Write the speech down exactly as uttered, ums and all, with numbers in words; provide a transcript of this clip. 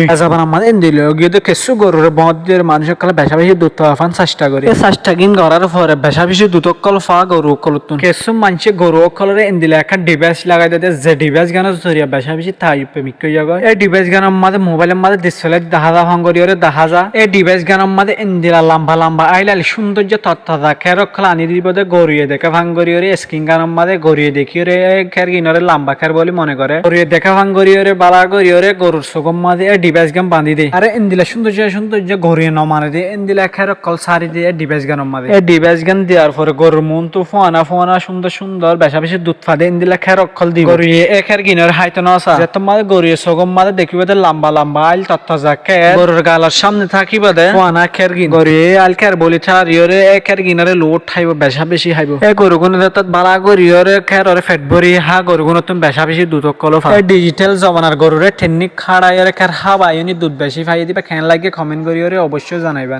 E zobanar mazé endilla ói giyé de kessú gorure boóñt diyóre manúic ókkole becá-becí dut faa fán cesta gorí. E cesta gín gorár fore becá-becí dut ókkol faa goru ókkolottún. Kessú maincé goru ókkolore endilla ekkán dhibáis lagai de, ze dhibáis gánor zoriya becá-becí taiyub pemik ói zagói. E dhibáis gánor mazé, mobáilor mazé disfelét dahá za fán goríyore dahá za. E dhibáis gánor mazé endilla lamba lamba áil áil cúndoijja tottaza kér ókkol aní dibou de, goruye deká fán goríyore, eskin gánor mazé goruye dekíyore e kér gínore lamba kér bóli mone goré. Goruye deká fán goríyore, bála goríyore gorur sogór mazé e dhibáis gán bañdí de. Aré endilla cúndoijja cúndoijja goruye no mane de, endilla kér ókkol sári de e dhibáis gánor mazé. E dhibáis gán diyar fore gorur muúntu fúana fúana cúndor cúndor becá-becí dut faa de endilla kér ókkol dibou. Goruye e kér gínore háito no sá. Zettót mazé goruye sogór mazé dekíbou de lamba lamba áil tottaza kér gorur galor cámne tákibou de fúana kér gín. Goruye e áil kér bóli táriyore e kér gínore luwót háibou, becá-becí háibou. E gorugúne zettót bála goríyore kérore fet bóri há, gorugúnottún becá-becí dut ókkol faa. E dhijithel zobanar gorure thenník háçaiyore kér hábayóni dut becí faiyé de íba keén lage koment goríyore oboicco zanaibá.